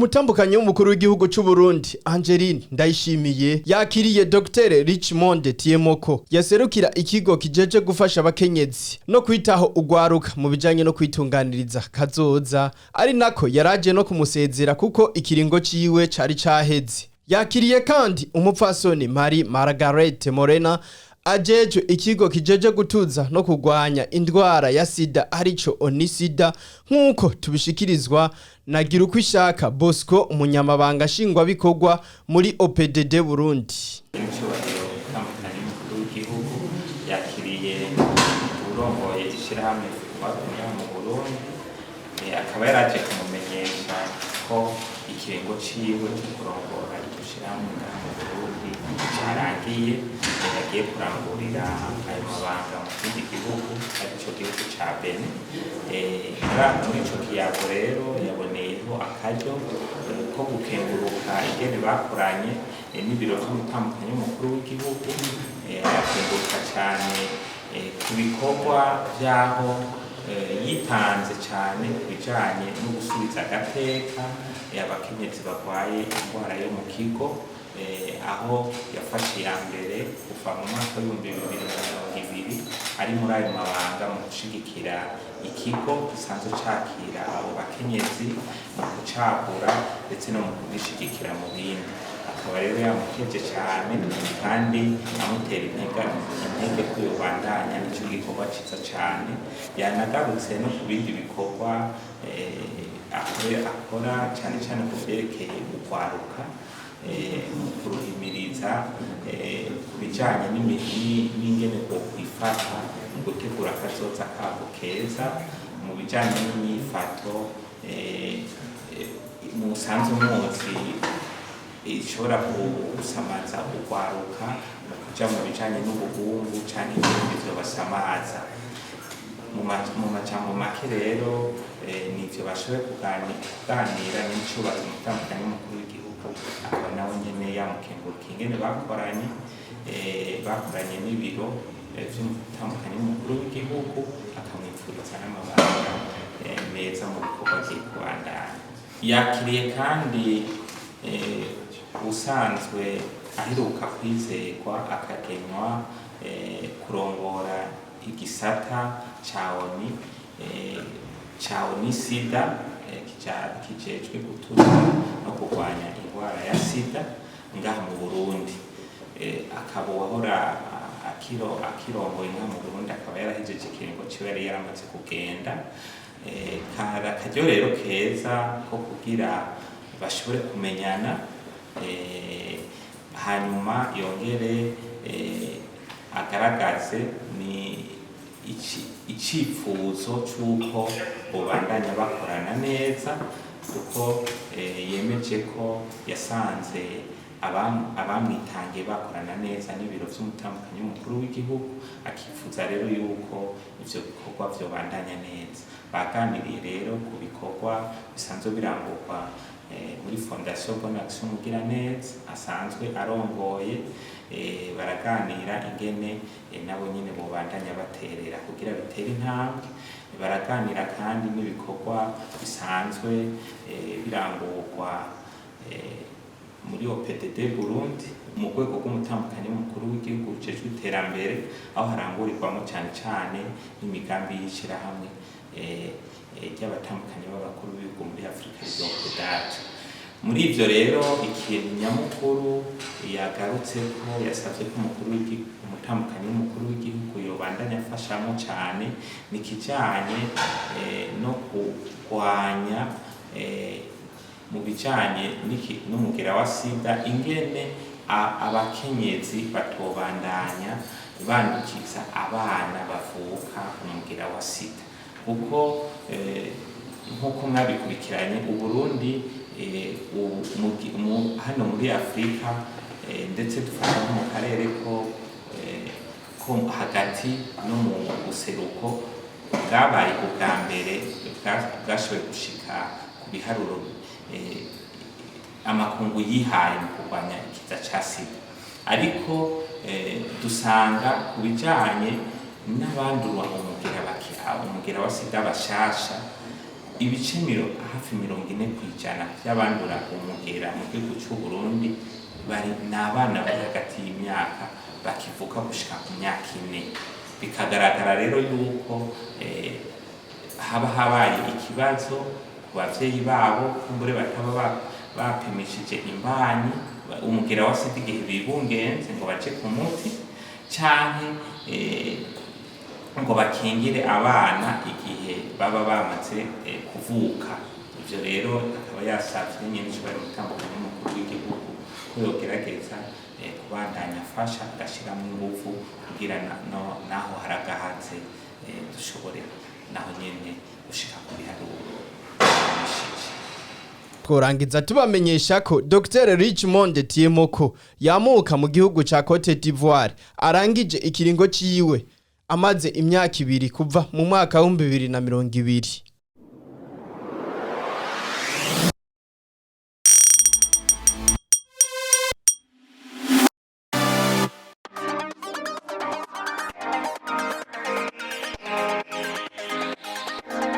Umutambukanyi w'umukuru w'igihugu c'u Burundi Angeline Ndayishimiye yakiriye Dr Richmond Tiemoko yaserukira ikigo kijeje gufasha abakenyezi no kwitaho ugwaruka mu bijanye no kwitunganiriza kazoza, ari nako yaraje no kumusezera kuko ikiringo ciwe cari caheze. Yakiriye kandi umupfasoni Marie Margaret Morena ajejwe ikigo kijeje gutuza no kurwanya indwara ya sida, arico Onisida, nk'uko tubishikirizwa na Girukwishaka Bosco, umunyamabanga nshingwabikorwa muri OPDD Burundi. Icyubahiro utandukanye umukuru w'igihugu yakiriye urongoye ishyirahamwe wakumya mu Burundi, akaba yaraje kumumenyesha ko ikiringo ciwe cyo kurongora iryo shyirahamwe ngaha mu Burundi carangiye, yagiye kurangurira ayo mabanga mu kindi gihugu, arico gihugu ca Benin. Muri ico kiyago rero yaboneyeho akaryo ko gukenguruka ingene bakoranye n'ibiro vy'umutambukanyi w'umukuru w'igihugu, arakenguruka cane ku bikorwa vy'aho yitanze cane ku bijanye no gusubiza agateka abakenyezi barwaye indwara yo mu kigo, aho yafashe iya mbere kuva mu mwaka w'2020 ari muri ayo mabanga mu gushigikira ikigo gisanzwe cakira abo bakenyezi, mu kucagura ndetse no mu kugishigikira mu bindi. Akaba rero yamukeje cane kandi amutera intege ko yobandanya ico gikorwa ciza cane. Yanagarutse no ku bindi bikorwa akora, cane cane ku vyerekeye ukwaruka, mu kuruhimiriza ku bijanye n'ingene bokwifata mu gutegura akazoza kabo keza mu bijanye n'inyifato musanzwe muzi ishobora gusamaza urwaruka mu kuja mu bijanye n'ubuhungu canke ibindi vyobasamaza. Mu majambo make rero, nivyo bashoboye kuganira n'icubahiro umutambukanyi w'umukuru w'igihugu, akaba nawe nyene yamukenguruka ingene bakoranye n'ibiro vy'umutambukanyi w'umukuru w'igihugu, akamwipfuriza n'amabanga meza mu bikorwa agiye kubandanya. Yakiriye kandi usanzwe aheruka kwizerwa akagenywa kurongora igisata ca ONU, ca ONU-SIDA, kijejwe gutuza no kurwanya indwara ya sida ngaha mu Burundi. Akaba uwahora akirongoye ngaha mu Burundi akaba yarahejeje ikiringo ciwe, yari yaramaze kugenda. Kari akaryo rero keza ko kugira bashobore kumenyana, hanyuma yongere agaragaze ni icifuzo c'uko bobandanya bakorana neza, kuko yemeje ko yasanze abamwitangiye bakorana neza n'ibiro vy'umutambukanyi w'umukuru w'igihugu, akifuza rero yuko ivyo bikorwa vyobandanya neza. Baganiriye rero ku bikorwa bisanzwe birangurwa muri Fondation Bonne Action Mugiraneza asanzwe arongoye, baraganira ingene nabo nyene bobandanya baterera kugira bitere intambwe. Baraganira kandi n'ibikorwa bisanzwe birangurwa muri OPDD Burundi mu rwego rw'umutambukanyi w'umukuru w'igihugu ujejwe iterambere, aho harangurirwamo cane cane n'imigambi y'ishirahamwe ry'abatambukanyi b'abakuru b'ibihugu muri Afrika, ryo OPDAT. Muri ivyo rero, ikintu nyamukuru yagarutseko, yasavye ko umutambukanyi w'umukuru w'igihugu yobandanya afashamo cane, ni ikijanye no kurwanya mu bijanye n'umugera wa sida, ingene abakenyezi batobandanya bandukiza abana bavuka umugera wa sida, kuko nk'uko mwabikurikiranye, Uburundi hano muri Afrika, ndetse dufasha nko mu karere ko hagati no mu buseruko, bwabaye ubwa mbere bwashoboye gushika ku biharuro amakungu yihaye mu kurwanya ikiza ca sida, ariko dusanga ku bijanye n'abandura umugera wa sida bashasha. Ibice hafi 40% by'abandura umugera mu gihugu cy'u Burundi bari ni abana bari hagati y'imyaka bakivuka gushika ku myaka 4. Bikagaragara rero yuko haba habaye ikibazo ku bavyeyi babo, kumbure bataba bapimishije imbanyi umugera wa sida igihe bibungenze ngo baje ku muti, canke ngo bakingire abana igihe baba bamaze kuvuka. Ivyo rero akaba yasavye nyene icubahiro umutambukanyi w'umukuru w'igihugu ko yogerageza kubandanya afasha, agashiramwo inguvu kugira naho haragahatse dushobore naho nyene gushika ku biharuro bishimishije. Tworangiza tubamenyesha ko Dr Richmond Tiemoko yamuka mu gihugu ca Cote d'Ivoire arangije ikiringo ciwe amaze imyaka 2 kuva mu mwaka wa 2020.